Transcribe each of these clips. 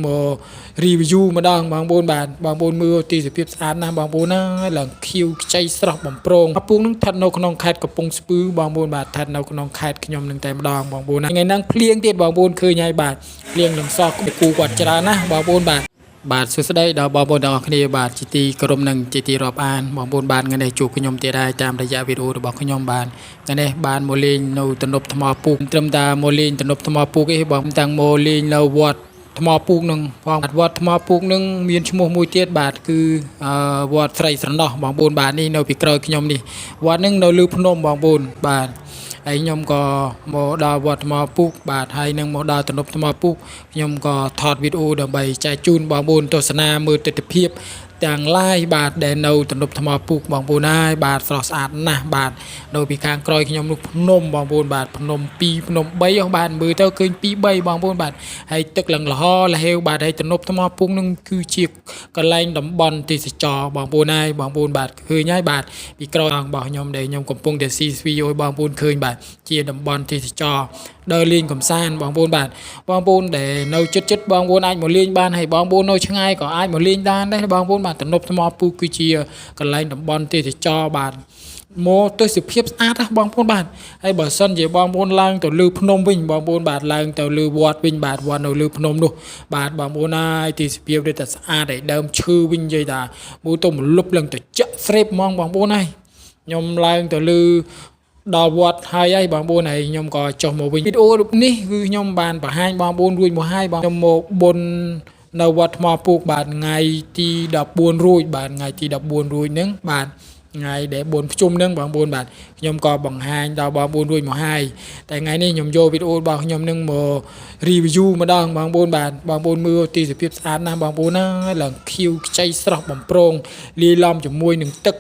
មក review ម្ដងបងប្អូនបាទបងប្អូនមើលទីសភាពស្អាតណាស់បងប្អូនណាឡើងខៀវខ្ចីស្រស់បំប្រងពូងនឹងស្ថិតនៅក្នុងខេត្តកំពង់ស្ពឺបងប្អូនបាទស្ថិតនៅក្នុងខេត្តខ្ញុំនឹងតែម្ដងបងប្អូនណាថ្ងៃហ្នឹងភ្លៀងទៀតបងប្អូនឃើញហើយបាទភ្លៀងនឹងសោះគូគាត់ច្រើនណាស់បងប្អូនបាទបាទសួស្តីដល់បងប្អូនទាំងអស់គ្នាបាទជាទីគោរពនិងជាទីរាប់អានបងប្អូនបាទថ្ងៃនេះជួបខ្ញុំទៀតហើយតាមរយៈវីដេអូរបស់ខ្ញុំបាទថ្ងៃនេះបានមកលេងនៅទំនប់ថ្មពូកត្រឹមតែមកលេងទំនប់ថ្មពូកឯងបងតាំងមកលេងនៅវត្តថ្មពូកនឹងផងវត្តថ្មពូកនឹងមានឈ្មោះមួយទៀតបាទគឺវត្តស្រីស្រណោះបងប្អូនបាទនេះនៅពីក្រោយខ្ញុំនេះវត្តនឹងនៅលើភ្នំបងប្អូនបាទហើយខ្ញុំក៏មកដល់វត្តថ្មពូកបាទហើយនឹងមកដល់ទំនប់ថ្មពូកខ្ញុំក៏ថតវីដេអូដើម្បីចែកជូនបងប្អូនទស្សនាមើលទិដ្ឋភាពទាំងឡាយបាទដែលនៅទំនប់ថ្មពូកបងប្អូនហើយបាទស្រស់ស្អាតណាស់បាទនៅពីខាងក្រោយខ្ញុំនោះភ្នំបងប្អូនបាទភ្នំ2ភ្នំ3អស់បាទមើលទៅឃើញ2 3បងប្អូនបាទហើយទឹកឡើងលហលហេវបាទហើយទំនប់ថ្មពូកនឹងគឺជាកន្លែងតំបន់ទេសចរបងប្អូនហើយបងប្អូនបាទឃើញហើយបាទពីក្រោយរបស់ខ្ញុំដែលខ្ញុំកំពុងតែស៊ីស្វីឲ្យបងប្អូនឃើញបាទជាតំបន់ទេសចរដើរលេងកំសាន្តបងប្អូនបាទបងប្អូនដែលនៅជិតជិតបងប្អូនអាចមកលេងបានហើយបងប្អូននៅឆ្ងាយក៏អាចមកលេងបានដែរបងប្អូនបាទទំនប់ថ្មពូកគឺជាកន្លែងតំបន់ទេសចរបាទមកទៅសភាពស្អាតណាបងប្អូនបាទហើយបើសិនជាបងប្អូនឡើងទៅលើភ្នំវិញបងប្អូនបាទឡើងទៅលើវត្តវិញបាទវត្តនៅលើភ្នំនោះបាទបងប្អូនហើយទេសភាពវាតែស្អាតហើយដើមឈើវិញនិយាយថាមើលទៅមលុបឡើងទៅចាក់ស្រេបហ្មងបងប្អូនហើយខ្ញុំឡើងទៅលើដល់វត្តហើយហើយបងប្អូនហើយខ្ញុំក៏ចុះមកវិញវីដេអូនេះគឺខ្ញុំបានបង្ហាញបងប្អូនរួចមកហើយបងខ្ញុំមកបុណ្យនៅវត្តថ្មពូកបាទថ្ងៃទី14រួចបាទថ្ងៃទី14រួចហ្នឹងបាទថ្ងៃដែលបុណ្យភ្ជុំហ្នឹងបងប្អូនបាទខ្ញុំក៏បង្ហាញដល់បងប្អូនរួចមកហើយតែថ្ងៃនេះខ្ញុំយកវីដេអូរបស់ខ្ញុំនឹងមក review ម្ដងបងប្អូនបាទបងប្អូនមើលទីសភាពស្អាតណាស់បងប្អូនណាឡើងខៀវខ្ចីស្រស់បំប្រងលាយឡំជាមួយនឹងទឹក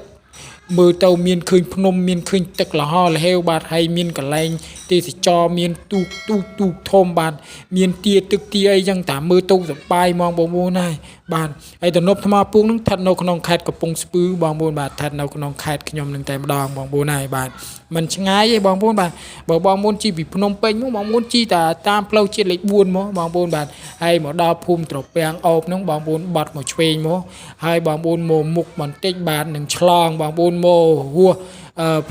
មើលទៅមានឃើញភ្នំមានឃើញទឹកលហលហេវបាទហើយមានកន្លែងទេសចរមានទូកទូកទូកធំបាទមានទាទឹកទាអីចឹងតាមើលទៅសប្បាយហ្មងបងប្អូនហើយបាទហើយទំនប់ថ្មពូកនឹងស្ថិតនៅក្នុងខេត្តកំពង់ស្ពឺបងប្អូនបាទស្ថិតនៅក្នុងខេត្តខ្ញុំនឹងតែម្ដងបងប្អូនហើយបាទមិនឆ្ងាយទេបងប្អូនបាទបើបងប្អូនជិះពីភ្នំពេញមកបងប្អូនជិះតាតាមផ្លូវជាតិលេខ4មកបងប្អូនបាទហើយមកដល់ភូមិត្រពាំងអូបហ្នឹងបងប្អូនបត់មកឆ្វេងមកហើយបងប្អូនមកមុខបន្តិចបាទនឹងឆ្លងបងប្អូនមកហួស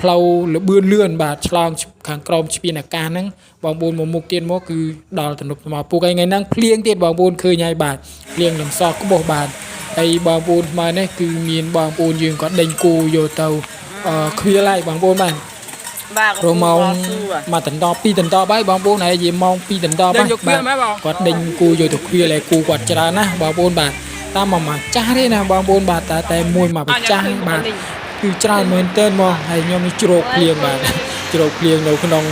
ផ្លូវលបឿនលឿនបាទឆ្លងខាងក្រោមស្ពានអាកាសហ្នឹងបងប្អូនមកមុខទៀតមកគឺដល់ទំនប់ថ្មពូកហើយថ្ងៃហ្នឹងភ្លៀងទៀតបងប្អូនឃើញហើយបាទភ្លៀងនឹងសោះក្បោះបាទហើយបងប្អូនខ្មែរនេះគឺមានបងប្អូនយើងក៏ដេញគោយកទៅខ្វៀលហើយបងប្អូនបាទ បាទ ព្រោះម៉ោងមួយដណ្ដប់ពីរដណ្ដប់ហើយបងប្អូនហើយយាម៉ោង2ដណ្ដប់ ដេញ ហើយ យកខ្វៀលមែនបង គាត់ដេញគូយកទៅខ្វៀលហើយគូគាត់ច្រើនណាស់បងប្អូនបាទតាមមួយម្ចាស់ទេណាបងប្អូនបាទតែតែមួយមួយម្ចាស់បាទគឺច្រើនមែនទែនមកហើយខ្ញុំនេះជ្រោកភ្លៀងបាទជ្រោកភ្លៀងនៅក្នុង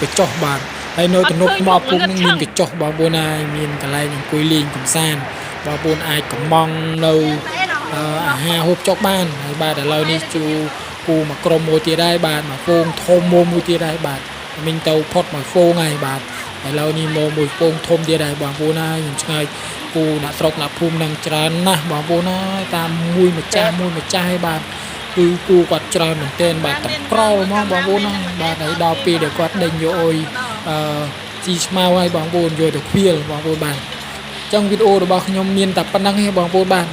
កញ្ចុះបាទហើយនៅទំនប់ថ្មពុកនឹងមានកញ្ចុះបងប្អូនហើយមានកន្លែងអង្គុយលេងកម្សាន្តបងប្អូនអាចកំងនៅអាហារហូបចុកបានហើយបាទឥឡូវនេះជួគូមួយក្រុមមួយទៀតដែរបាទមួយហ្វូងធំមួយទៀតដែរបាទមិញទៅផុតមួយហ្វូងហើយបាទឥឡូវនេះមកមួយហ្វូងធំទៀតដែរបងប្អូនហើយខ្ញុំឆ្ងាយគូអ្នកស្រុកអ្នកភូមិនឹងច្រើនណាស់បងប្អូនហើយតាមមួយម្ចាស់មួយម្ចាស់ហើយបាទគឺគូគាត់ច្រើនមែនទែនបាទតក្រោហ្មងបងប្អូនហ្នឹងបាទហើយដល់ពេលដែលគាត់ដេញយកអុយអឺជីស្មៅហើយបងប្អូនយកទៅខ្វៀលបងប្អូនបាទអញ្ចឹងវីដេអូរបស់ខ្ញុំមានតែប៉ុណ្្នឹងឯងបងប្អូនបាទ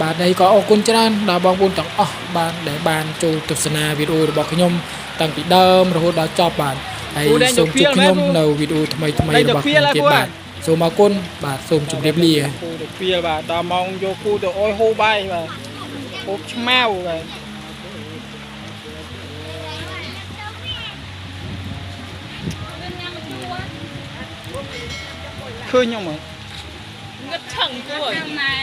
បាទហើយក៏អរគុណច្រើនដល់បងប្អូនទាំងអស់បាទដែលបានចូលទស្សនាវីដេអូរបស់ខ្ញុំតាំងពីដើមរហូតដល់ចប់បាទហើយសូមជួបខ្ញុំនៅវីដេអូថ្មីៗរបស់ខ្ញុំទៀតបាទសូមអរគុណបាទសូមជម្រាបលា គូទៅខ្វៀលបាទដល់ម៉ោងយកគូទៅអុយហូបបាយបាទហូបឆ្មាវបាទឃើញខ្ញុំហ៎ ងឹតឆឹងគួយណែ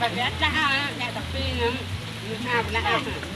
បែបចាស់អ្នកតាពីរហ្នឹងថាណា